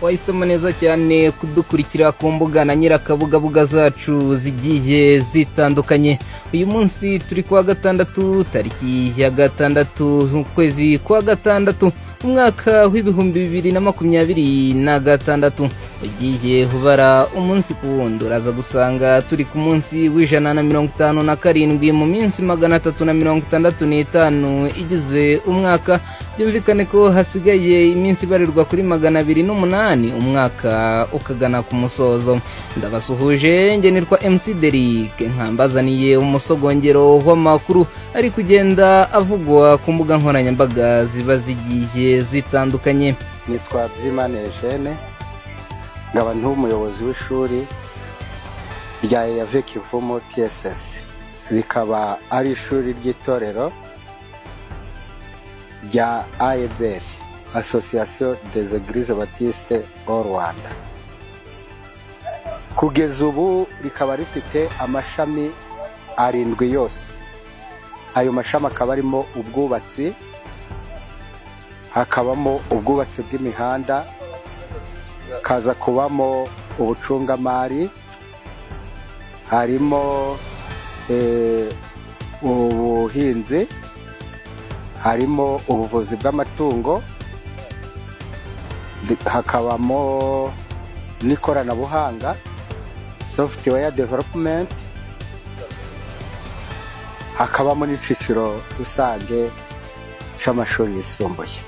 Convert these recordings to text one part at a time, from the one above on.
Wahisemo neza cyane kudukurikira ku mbuga na nyirakabugabuga zacu zigiye zitandukanye. Uyu munsi turi kuwa gatandatu, tariki ya 6 ukwezi kwa 6, umwaka w'2026. Ugiye ubara umunsi ku wundi, uraza gusanga turi ku munsi w'157 mu minsi 365 igize umwaka. Byumvikane ko hasigaye iminsi ibarirwa kuri 208, umwaka ukagana ku musozo. Ndabasuhuje, nge nitwa MC Derick, nkambazaniye umusogongero w'amakuru ari kugenda avugwa ku mbuga nkoranyambaga ziba zigiye zitandukanye. Nitwa Byimana Eugene, nkaba ndi umuyobozi w'ishuri rya EAV Kivumu TSS, rikaba ari ishuri ry'itorero rya AEBR, Association des Églises Baptistes au Rwanda. Kugeza ubu rikaba rifite amashami arindwi yose. Ayo mashami akaba arimo ubwubatsi, hakabamo ubwubatsi bw'imihanda, kaza kubamo ubucungamari, harimo ubuhinzi, harimo ubuvuzi bw'amatungo, hakabamo n'ikoranabuhanga, software development, hakabamo n'icyiciro rusange cy'amashuri yisumbuye.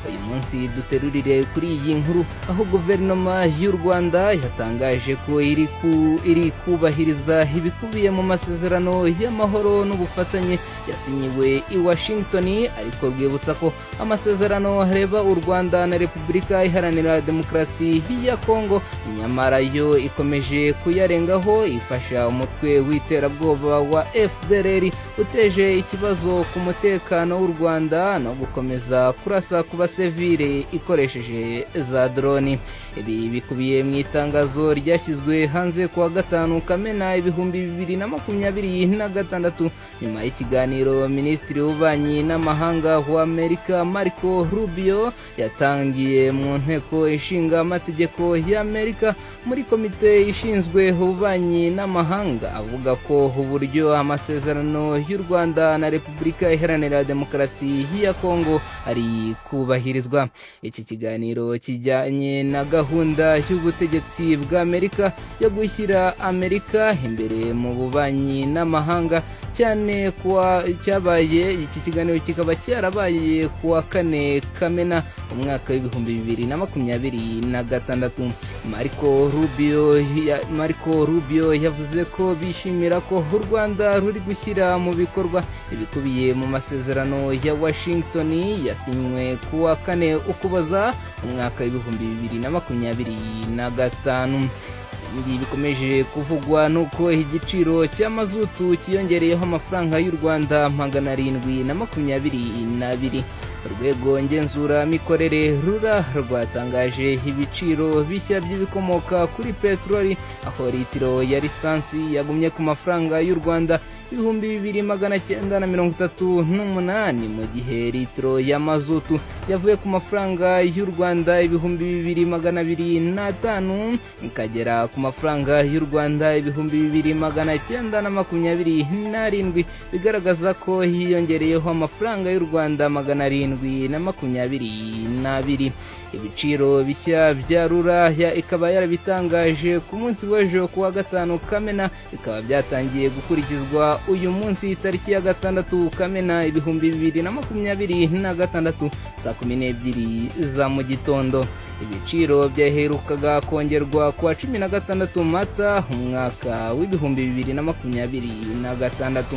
Uyu munsi duterurire kuri iyi nkuru, aho guverinoma y'u Rwanda yatangaje ko iri kubahiriza ibikubiye mu masezerano y'amahoro n'ubufatanye yasinyiwe i Washington, ariko rwibutsa ko amasezerano areba u Rwanda na Repubulika Iharanira Demokarasi ya Kongo, nyamara yo ikomeje kuyarengaho, ifasha umutwe w'iterabwoba wa FDLR uteje ikibazo ku mutekano w'u Rwanda no gukomeza kurasa ku basivile ikoresheje za droni. Ibi bikubiye mu itangazo ryashyizwe hanze kuwa 5 Kamena 2026, nyuma y'ikiganiro Minisitiri w'Ububanyi n'Amahanga wa Amerika Marco Rubio yatangiye mu Nteko Ishinga Amategeko y'Amerika muri komite ishinzwe ububanyi n'amahanga, avuga ko uburyo amasezerano y'u Rwanda na Repubulika Iharanira Demokarasi ya Kongo ari kubahirizwa. Iki kiganiro kijyanye na gahunda y'ubutegetsi bw'Amerika yo gushyira Amerika imbere mu bubanyi n'amahanga, cyane kuwa cyabaye. Iki kiganiro kikaba cyarabaye kuwa 4 Kamena umwaka w'2026. Marco Rubio yavuze ko bishimira ko u Rwanda ruri gushyira mu bikorwa ibikubiye mu masezerano ya Washington yasinywe kuwa 4 Ukuboza umwaka w'2025. Ibindi bikomeje kuvugwa nuko igiciro cy'amazutu cyiyongereyeho amafaranga y'u Rwanda 722. Urwego ngenzuramikorere RURA rwatangaje ibiciro bishya by'ibikomoka kuri peteroli, aho litiro ya lisansi yagumye ku mafaranga y'u Rwanda 2938, mu gihe litiro ya mazutu yavuye ku mafaranga y'u Rwanda 2205 ikagera ku mafaranga y'u Rwanda 2927, bigaragaza ko hiyongereyeho amafaranga y'u Rwanda 722. Ibiciro bishya bya RURA ikaba yarabitangaje ku munsi w'ejo kuwa 5 Kamena, bikaba byatangiye gukurikizwa uyu munsi tariki ya 6 Kamena 2026 saa 12 za mu gitondo. Ibiciro byaherukaga kongerwa kuwa 16 Mata umwaka w'2026.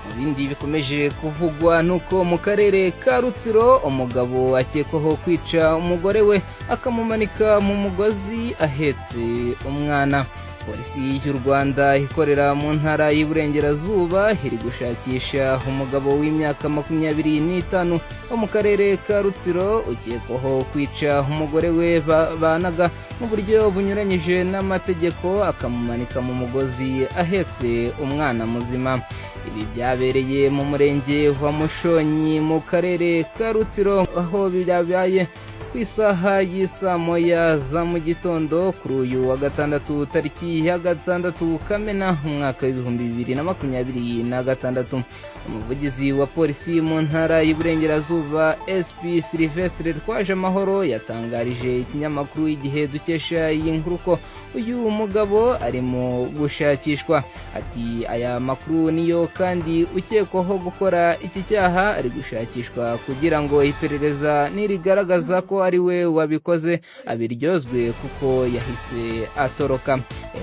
Mu bindi bikomeje kuvugwa nuko mu karere ka Rutsiro umugabo akekwaho kwica umugore we akamumanika mu mugozi ahetse umwana. Polisi y'u Rwanda ikorera mu Ntara y'Iburengerazuba iri gushakisha umugabo w'imyaka 25 wo mu karere ka Rutsiro ukekwaho kwica umugore we babanaga mu buryo bunyuranyije n'amategeko, akamumanika mu mugozi ahetse umwana muzima. Ibi byabereye mu murenge wa Mushonyi mu karere ka Rutsiro, aho byabaye ku ku isaha y'isaa 1 za mu gitondo kuri uyu wa gatandatu, tariki ya 6 Kamena, umwaka w'2026. Umuvugizi wa polisi mu Ntara y'Iburengerazuba, SP Sylvestre Twajamahoro, yatangarije ikinyamakuru Igihe dukesha iyi nkuru ko uyu mugabo arimo gushakishwa. Ati: "Aya makuru niyo, kandi ukekwaho gukora iki cyaha ari gushakishwa kugira ngo iperereza nirigaragaza ko ari we wabikoze abiryozwe, kuko yahise atoroka."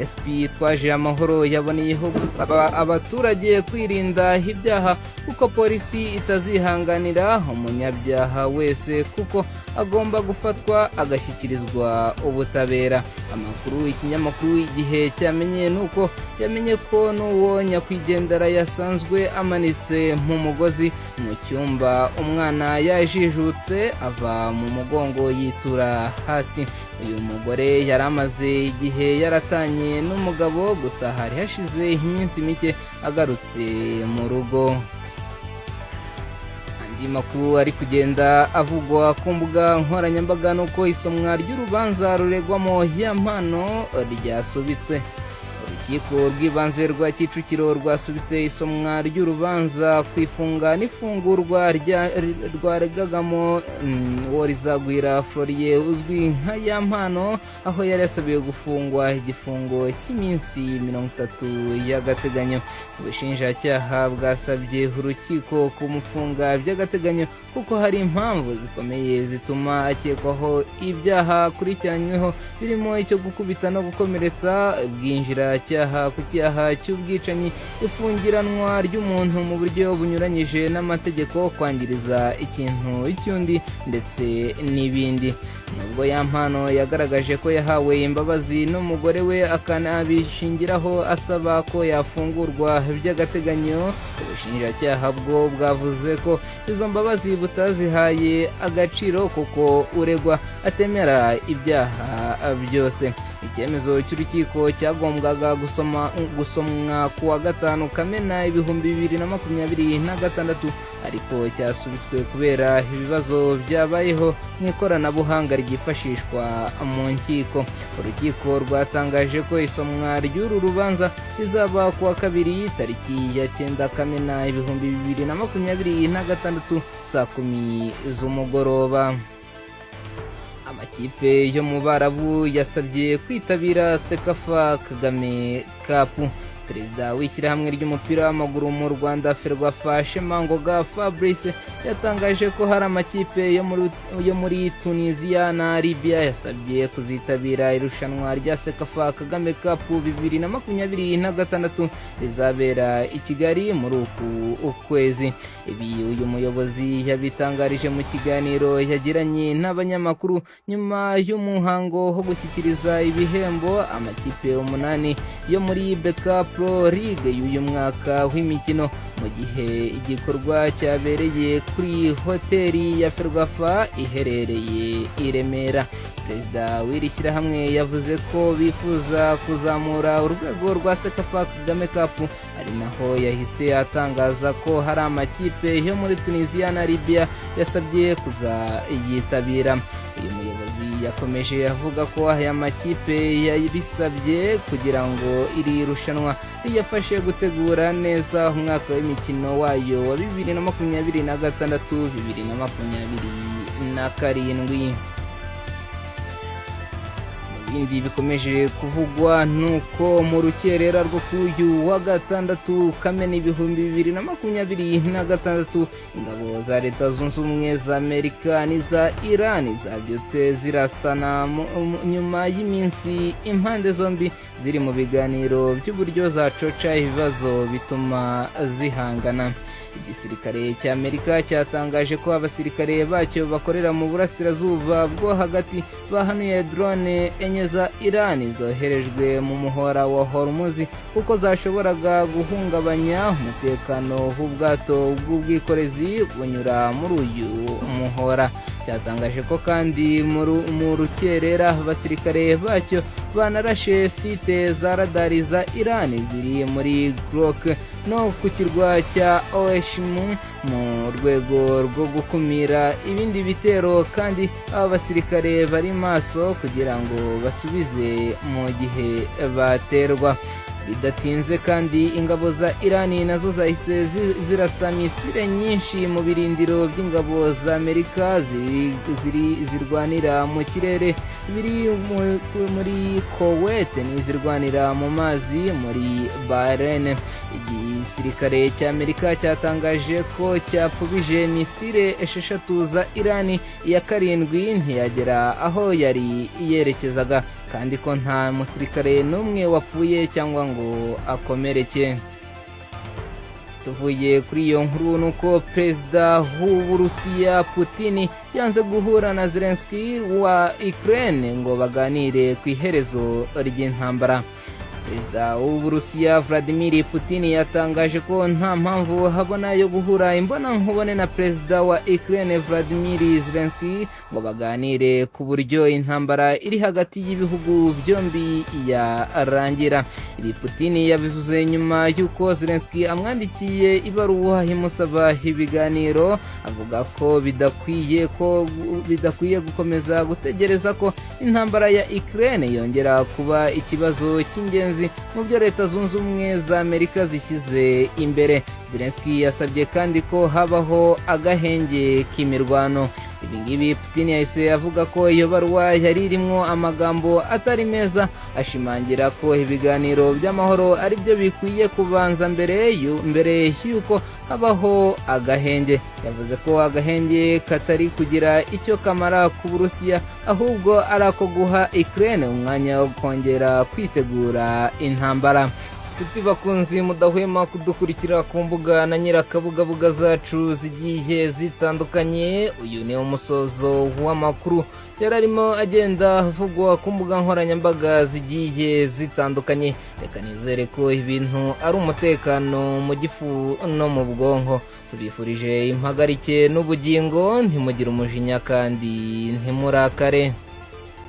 SP Twajamahoro yaboneyeho gusaba abaturage kwirinda ibyaha, kuko polisi itazihanganira umunyabyaha wese, kuko agomba gufatwa agashyikirizwa ubutabera. Amakuru ikinyamakuru Igihe cyamenye ni uko yamenye ko n'uwo nyakwigendera yasanzwe amanitse mu mugozi mu cyumba, umwana yajijutse ava mu mugongo yitura hasi. Uyu mugore yari amaze igihe yaratanye n'umugabo, gusa hari hashize iminsi mike agarutse mu rugo. Andi makuru ari kugenda avugwa ku mbuga nkoranyambaga ni uko isomwa ry'urubanza ruregwamo Yampano ryasubitse. Urukiko rw'Ibanze rwa Kicukiro rwasubitse isomwa ry'urubanza ku ifunga n'ifungurwa rwaregagamo Uworizagwira Florie uzwi nka Yampano, aho yari yasabiwe gufungwa igifungo cy'iminsi 30 y'agateganyo. Ubushinjacyaha bwasabye urukiko kumufunga by'agateganyo kuko hari impamvu zikomeye zituma akekwaho ibyaha akurikiranyweho, birimo icyo gukubita no gukomeretsa, ubwinjiracyaha ku cyaha cy'ubwicanyi, ifungiranwa ry'umuntu mu buryo bunyuranyije n'amategeko, kwangiriza ikintu cy'undi ndetse n'ibindi. Nubwo Yampano yagaragaje ko yahawe imbabazi n'umugore we, akanabishingiraho asaba ko yafungurwa by'agateganyo, ubushinjacyaha bwo bwavuze ko izo mbabazi butazihaye agaciro kuko uregwa atemera ibyaha byose. Icyemezo cy'urukiko cyagombwaga gusomwa ku wa 5 Kamena 2026, ariko cyasubitswe kubera ibibazo byabayeho mu ikoranabuhanga ryifashishwa mu nkiko. Urukiko rwatangaje ko isomwa ry'uru rubanza rizaba ku wa kabiri, tariki ya 9 Kamena 2026, saa 10 z'umugoroba. Amakipe yo mu Barabu yasabye kwitabira CECAFA Kagame Cup. Perezida w'ishyirahamwe ry'umupira w'amaguru mu Rwanda, FERWAFA, Shema Fabrice, yatangaje ko hari amakipe yo muri Tunisiya na Libya yasabye kuzitabira irushanwa rya CECAFA Kagame Cup 2026 rizabera i Kigali muri uku kwezi. Ibi uyu muyobozi yabitangarije mu kiganiro yagiranye n'abanyamakuru nyuma y'umuhango wo gushyikiriza ibihembo amakipe 8 yo muri BK Pro League y'uyu mwaka w'imikino, mu gihe igikorwa cyabereye kuri hoteli ya FERWAFA iherereye i Remera. Perezida w'iri shyirahamwe yavuze ko bifuza kuzamura urwego rwa CECAFA Kagame Cup, ari naho yahise atangaza ko hari amakipe yo muri Tunisiya na Libya yasabye kuzayitabira. Uyu muyobozi yakomeje avuga ko aya makipe yabisabye kugira ngo iri rushanwa riyafashe gutegura neza umwaka w'imikino wayo wa 2026, 2027. Ibindi bikomeje kuvugwa nuko mu rukerera rwo kuri uyu wa gatandatu Kamena 2026, ingabo za Leta Zunze Ubumwe za Amerika n'iza Irani zabyutse zirasana nyuma y'iminsi impande zombi ziri mu biganiro by'uburyo zacoca ibibazo bituma zihangana. Igisirikare cy'Amerika cyatangaje ko abasirikare bacyo bakorera mu Burasirazuba bwo Hagati bahanuye drone enye za Irani zoherejwe mu muhora wa Hormuzi, kuko zashoboraga guhungabanya umutekano w'ubwato bw'ubwikorezi bunyura muri uyu muhora. Cyatangaje ko kandi mu rukerera abasirikare bacyo banarashe site za radari za Irani ziri muri Grok. no ku kirwa cya Oeshimu mu rwego rwo gukumira ibindi bitero, kandi aba basirikare bari maso kugira ngo basubize mu gihe baterwa. Bidatinze kandi, ingabo za Irani nazo zahise zirasa misile nyinshi mu birindiro by'ingabo za Amerika ziri zirwanira mu kirere biri muri Kuwait n'izirwanira mu mazi muri Bahrain. Igisirikare cya Amerika cyatangaje ko cyapfubije misile 6 za Irani, iya karindwi ntiyagera aho yari yerekezaga, kandi ko nta musirikare n'umwe wapfuye cyangwa ngo akomereke. Tuvuye kuri iyo nkuru, ni uko Perezida w'Uburusiya Putin yanze guhura na Zelensky wa Ukraine ngo baganire ku iherezo ry'intambara. Perezida w'Uburusiya Vladimir Putin yatangaje ko nta mpamvu habona yo guhura imbonankubone na Perezida wa Ukraine Vladimir Zelensky ngo baganire ku buryo intambara iri hagati y'ibihugu byombi yarangira. Ibi Putin yabivuze nyuma y'uko Zelensky amwandikiye ibaruwa imusaba ibiganiro, avuga ko bidakwiye gukomeza gutegereza ko intambara ya Ukraine yongera kuba ikibazo cy'ingenzi mu byo Leta Zunze Ubumwe za Amerika zishyize imbere. Zelensky yasabye kandi ko habaho agahenge k'imirwano. Ibi ngibi Putin yahise avuga ko iyo baruwa yari irimo amagambo atari meza, ashimangira ko ibiganiro by'amahoro ari byo bikwiye kubanza mbere y'uko habaho agahenge. Yavuze ko agahenge katari kugira icyo kamara ku Burusiya, ahubwo ari ako guha Ukraine umwanya wo kongera kwitegura intambara. Nshuti bakunzi mudahwema kudukurikira ku mbuga na nyirakabugabuga zacu zigiye zitandukanye, uyu ni umusozo w'amakuru yari arimo agenda avugwa ku mbuga nkoranyambaga zigiye zitandukanye. Reka nizere ko ibintu ari umutekano mu gifu no mu bwonko. Tubifurije impagarike n'ubugingo, ntimugire umujinya kandi ntimurakare.